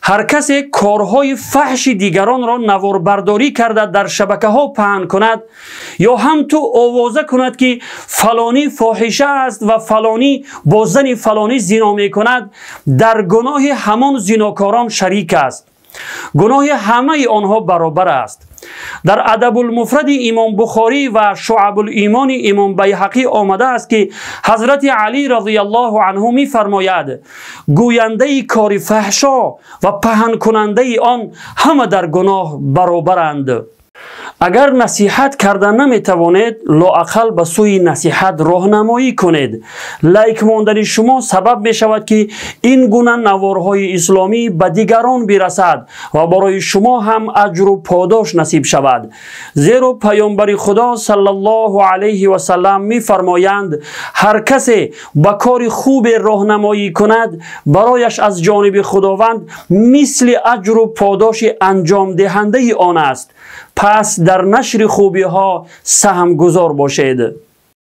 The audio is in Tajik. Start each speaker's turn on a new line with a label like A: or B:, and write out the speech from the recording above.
A: Ҳар касе корҳои фаҳши дигаронро наворбардорӣ карда дар шабакаҳо паҳн кунад ё ҳам ту овоза кунад, ки фалонӣ фоҳиша аст ва фалонӣ бо зани фалонӣ зино мекунад, дар гуноҳи ҳамон зинокорон шарик аст. Гуноҳи ҳамаи онҳо баробар аст. Дар Адабулмуфради имом Бухорӣ ва Шуъабулимони имом Байҳақӣ омадааст, ки ҳазрати Алӣ разияллоҳу анҳу мефармояд: гӯяндаи кори фаҳшо ва паҳнкунандаи он ҳама дар гуноҳ баробаранд. Агар насиҳат карда наметавонед, лоақал ба сӯи насиҳат роҳнамоӣ кунед. Лайк мондани шумо сабаб мешавад, ки ин гуна наворҳои исломӣ ба дигарон бирасад ва барои шумо ҳам аҷру подош насиб шавад. Зеро Паёмбари Худо саллаллоҳу алайҳи васаллам мефармоянд: ҳар касе ба кори хубе роҳнамоӣ кунад, барояш аз ҷониби Худованд мисли аҷру подоши анҷомдиҳандаи он аст. Пас дар нашри хубиҳо саҳмгузор бошед.